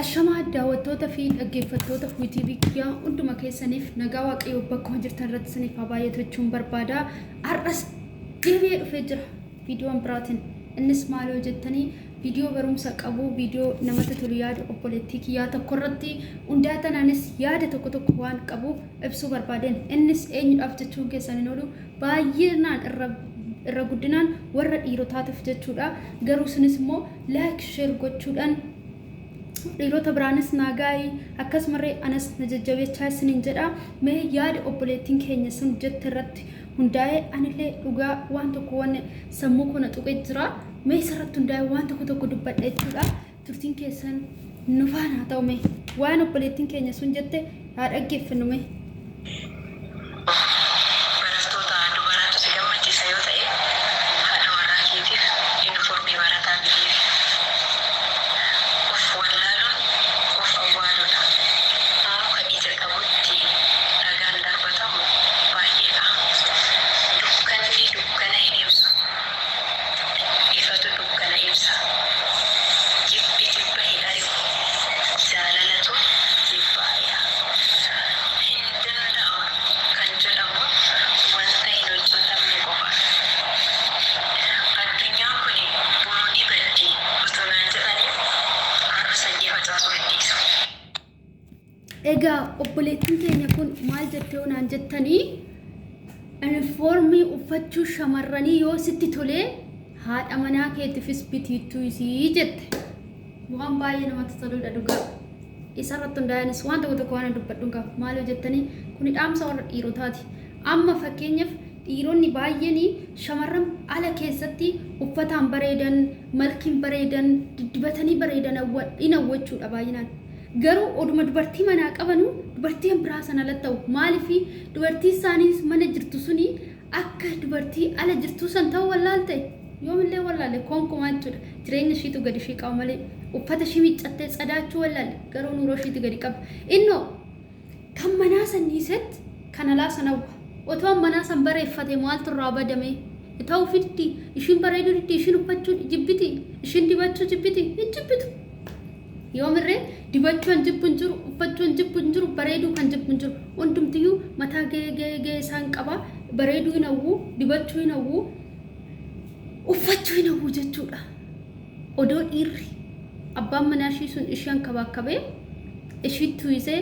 Ashamaa daawwattoota fi dhaggeeffattoota Huutii kiyyaa hunduma keessaniif nagaa Waaqayyoo bakkuma jirtan irratti isiniif haa baay'atu jechuun barbaada. Har'as deebi'ee dhufee jira viidiyoon biraatiin. Innis maal yoo jettanii viidiyoo barumsa qabu, viidiyoo namatti tolu yaada obboleettii kiyyaa tokko irratti hundaa tanaanis yaada tokko tokko waan qabu ibsuu barbaadeen. Innis eenyudhaaf jechuun keessan hin oolu baay'inaan irra irra guddinaan warra dhiirotaatiif jechuudha. Garuu isinis immoo like share gochuudhaan dhiirota biraanis naa gaayi akkasumarree anas na jajjabeechaa isiniin jedha. Mee yaada obboleettiin keenya sun jette irratti hundaa'ee anillee dhugaa waan tokko waan sammuu koo na tuqee jira. Mee isarratti hundaa'ee waan tokko tokko dubbadha jechuudha. Turtiin keessan nu faana haa ta'u mee waan obboleettiin keenya sun jette haa dhaggeeffannu mee. Barattoota dubaraatu si gammachiisa yoo ta'e, haadha warraa keetiif yuunifoormii barataa bitiif. Of wallaaluun of awwaaluudha. Muka ija qabutti dhagaan darbatamu baay'eedha. Dukkanni dukkana hin ibsu. Ifatu dukkana ibsa. Jibbi jibba hin ari'u. Jaalalatu jibba ari'a. Hin danda'amu kan jedhamu wanta hin hojjetamne qofaadha. Addunyaan kuni boru ni baddi osoo naan jedhanii har'a sanyii facaasuu hin dhiisu. Egaa obboleettiin keenya kun maal jettee yoo naan jettanii Unifoormii uffachuu shamarranii yoo sitti tolee haadha manaa keetifis bitiittuu isii jette. Waan baay'ee namatti toludha dhugaa. Isarratti hundaa'anis waan tokko tokko waan dubbadhu qaba. Maal yoo jettanii kuni dhaamsa warra dhiirotaati. Amma fakkeenyaaf dhiironni baay'een shamarran ala keessatti uffataan bareedan, malkiin bareedan, diddibatanii bareedan in hawwachuudha baay'inaan. Garuu oduma dubartii manaa qabanu dubartii kan biraa sana alatti ta'u. Maaliif dubartii isaanii mana jirtu suni akka dubartii ala jirtuu san ta'uu wallaalte yoomillee wallaalle konkumaa jechuudha. Jireenya ishiitu gadi ishii qaba malee uffata ishii miiccattee tsadaachuu wallaalle garuu nuuroo ishiitu gadi qaba. Innoo kan manaa san dhiisetti kan alaa san hawwa. Otoo manaa san bareeffate maaltu irraa badame? Ta'uu fiddi ishiin bareeduu diddi ishiin uffachuu jibbiti ishiin dibachuu jibbiti hin jibbitu. Yoomirree dibachuu kan jibbu hin jiru, uffachuu kan jibbu hin jiru, bareeduu kan jibbu hin jiru. Hundumtiyyuu mataa gahee gahee gahee isaan qaba. Bareeduu hin hawwu, dibachuu hin hawwu, uffachuu hin hawwu jechuudha. Odoo dhiirri abbaan manaa ishii sun ishii hankabaakkabee ishiitti uwwisee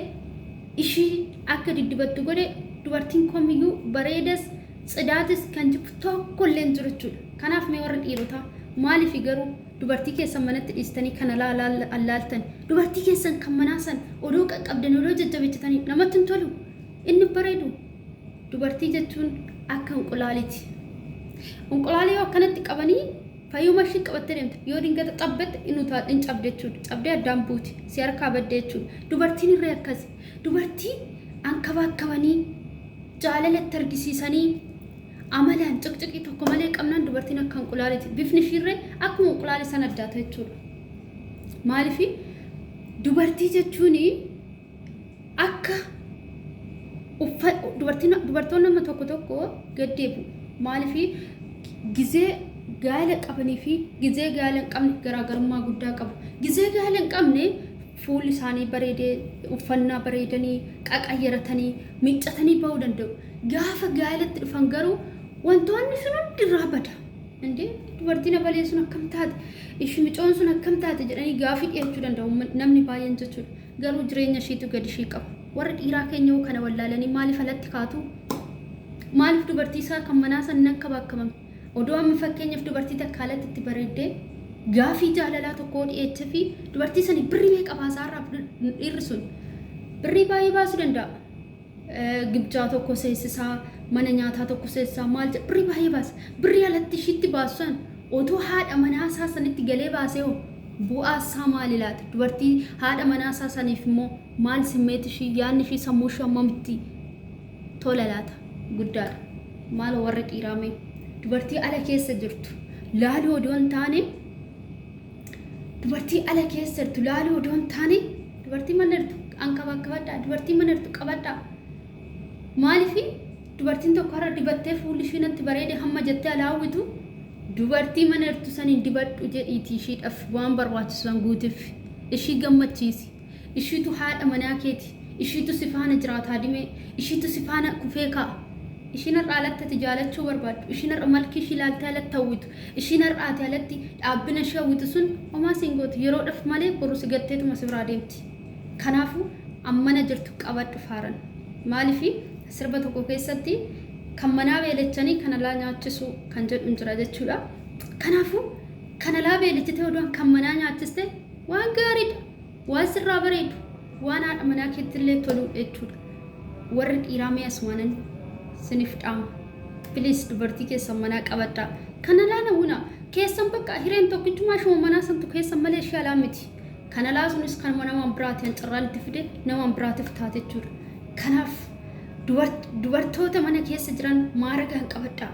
ishii akka diddibattu godhe dubartiin kamiyyuu bareedas tsidaatis kan jibbu tokko illee hin jiru jechuudha. Kanaaf mee warri dhiirotaa maaliif garuu Dubartii keessan manatti dhiistanii kan alaa allaaltan dubartii keessan kan manaa san odoo qaqqabdanii odoo jajjabeessitanii namatti hin tolu. Inni bareedu dubartii jechuun akka inqulaaliiti. Inqulaalii yoo akkanatti qabanii fayyuma ishii qabattee deemte yoo dingata xabbette inni utaa hin cabde jechuudha. Cabdee addaan buuti si harkaa badde jechuudha. Dubartiin irree akkasi. Dubartii ankabaakkabanii jaalala itti argisiisanii Amalaan ciqciqii tokko malee qabnaan dubartiin akka inqulaaliiti. Bifni ishiirree akkuma inqulaalii sana addaata jechuudha. Maaliif dubartii jechuun akka dubartiin dubartoonni amma tokko tokko gaddeebu. Maaliif gizee gaa'ela qabanii fi gizee gaa'ela hin qabne garaagarummaa guddaa qabu. Gizee gaa'ela hin qabne fuulli isaanii bareedee uffannaa bareedanii qaqayyaratanii miiccatanii ba'uu danda'u. Gaafa gaa'elatti dhufan garuu wantoonni sun hundi irraa bada. Indee dubartiin abalee sun akkam taate, ishii micoon sun akkam taate jedhanii gaafii dhiyeechuu danda'u namni baay'een jechuudha. Garuu jireenya ishiitu gadi ishii qaba. Warri dhiiraa keenya hoo kana wallaalanii maaliif alatti kaatu? Maaliif dubartii isaa kan manaa san nan kabaakkamame? Odoo amma fakkeenyaaf dubartii takka alatti itti bareeddee gaafii jaalalaa tokkoo dhiyeechee fi dubartii sanii birrii meeqa baasaa irraa dhiirri sun birrii baay'ee baasuu danda'a. Gibjaa tokko seessisaa, mana nyaataa tokko seessisaa maal jedha birrii baay'ee baasa. Birrii alatti ishiitti baasu san otoo haadha manaa isaa sanitti galee baasee hoo bu'aa isaa maali laata? Dubartii haadha manaa isaa saniif immoo maal simmeeti ishii yaadni ishii sammuu ishii hammamitti tola laata? Guddaadha. Maaloo warri dhiiraa mee dubartii ala keessa jirtu laaluu odoo hin taane Dubartii ala keessa jirtu laaluu odoo hin taane dubartii mana jirtu ankabakkabadhaa dubartii mana jirtu qabadhaa. Maaliif dubartiin tokko har'a dibattee fuulli ishii natti bareede hamma jettee alaa hawwitu dubartii mana jirtu saniin dibadhu jedhiitii ishiidhaaf waan barbaachisu san guutiif. Ishii gammachiisi. Ishiitu haadha manaa keeti. Ishiitu si faana jiraataa dimee. Ishiitu si faana kufee ka'a. Ishiin har'a alatti ati jaalachuu barbaaddu. Ishiin har'a malkii ishii ilaaltee alatti hawwitu. Ishiin har'a ati alatti dhaabbina ishii hawwitu sun homaa siin gootu. Yeroodhaf malee boru si gatteetuma si biraa deemti. Kanaafuu ammana jirtu qabadhu faaran. Maalifi sirba tokko keessatti kan manaa beelechanii kan alaa nyaachisuu kan jedhu hin jira jechuudha. Kanaafuu kan alaa beelechitee oduun kan manaa nyaachiste waan gaariidha. Waan sirraa bareedu waan haadha manaa keettillee toluudha jechuudha. Warri dhiiraa mee asumaanan sinif dhaama. Please dubartii keessan manaa qabadhaa. Kan alaa nawwina keessan bakka hireen tokkichumaa ishuma manaa santu keessan malee ishee alaa miti. Kan alaa sunis kanuma namaan biraati an carraan itti fide namaan biraatiif taate jechuudha. Kanaaf dubartoota mana keessa jiran maaragaan qabadhaa.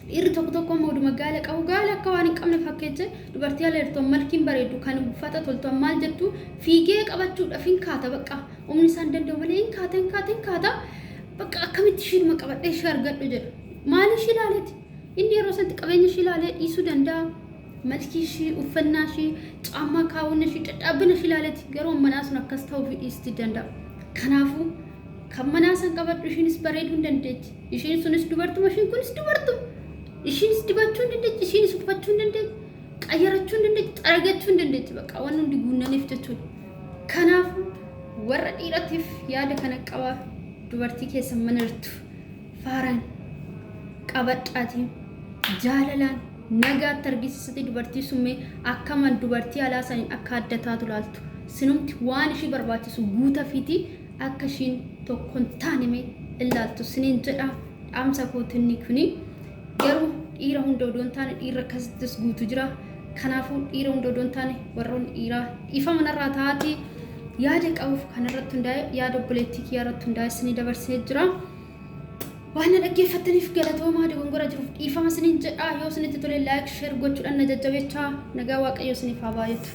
Dhiirri tokko tokko immoo oduma gaala qabu gaala akka waan hin qabne fakkeeche dubartii ala jirtu malkiin bareeddu kan uffata toltu maal jettu fiigee qabachuudhaaf hin kaata bakka humni isaan danda'u malee hin kaata hin kaata hin kaata bakka akkamitti ishiidhuma qabadhee ishee argadhu jedha. Maal ishii ilaaleeti? Inni yeroo sanatti qabeenya ishii ilaalee dhiisuu danda'a. Malkii ishii, uffannaa ishii, caammaa kaawwanna ishii, dhadhaabbina ishii ilaaleeti garuu manaa sun akkas ta'uu fi dhiisuu danda'a. Kanaafuu kan manaa san qabadhu ishiinis bareeduu hin dandeechi. Ishiin sunis dubartuma, ishiin kunis dubartuma. Ishiinis dibachuu hin dandeechi, ishiinis uffachuu hin dandeechi, qayyarachuu hin dandeechi, xaragachuu hin dandeechi. Bakka waan hundi guunnaniif jechuudha. Kanaafuu warra dhiiratiif yaada kana qaba dubartii keessan mana jirtu faaraan qabadhaatiin jaalalaan nagaatti argisiisate dubartii summee akkaman dubartii alaa saniin akka adda taatu laaltu. Sinumti waan ishii barbaachisu guutafiiti akka ishiin tokko hin taane mee ilaaltu siniin jedha dhaamsa kootinni kuni. Garuu dhiira hunda odoo hin taane dhiirri akkasittis guutu jira. Kanaafuu dhiira hunda odoo hin taane warroonni dhiiraa dhiifama narraa ta'aatii yaada qabuuf kanarratti hundaa'e yaada obboleettii kiyyaa irratti hundaa'e isinii dabarsee jira. Waan na dhaggeeffattaniif galatoomaa dogongora jiruuf dhiifama isiniin jedha. Yoo isinitti tole like share gochuudhaan na jajjabeechaa nagaa Waaqayyo isiniif haa baay'atu.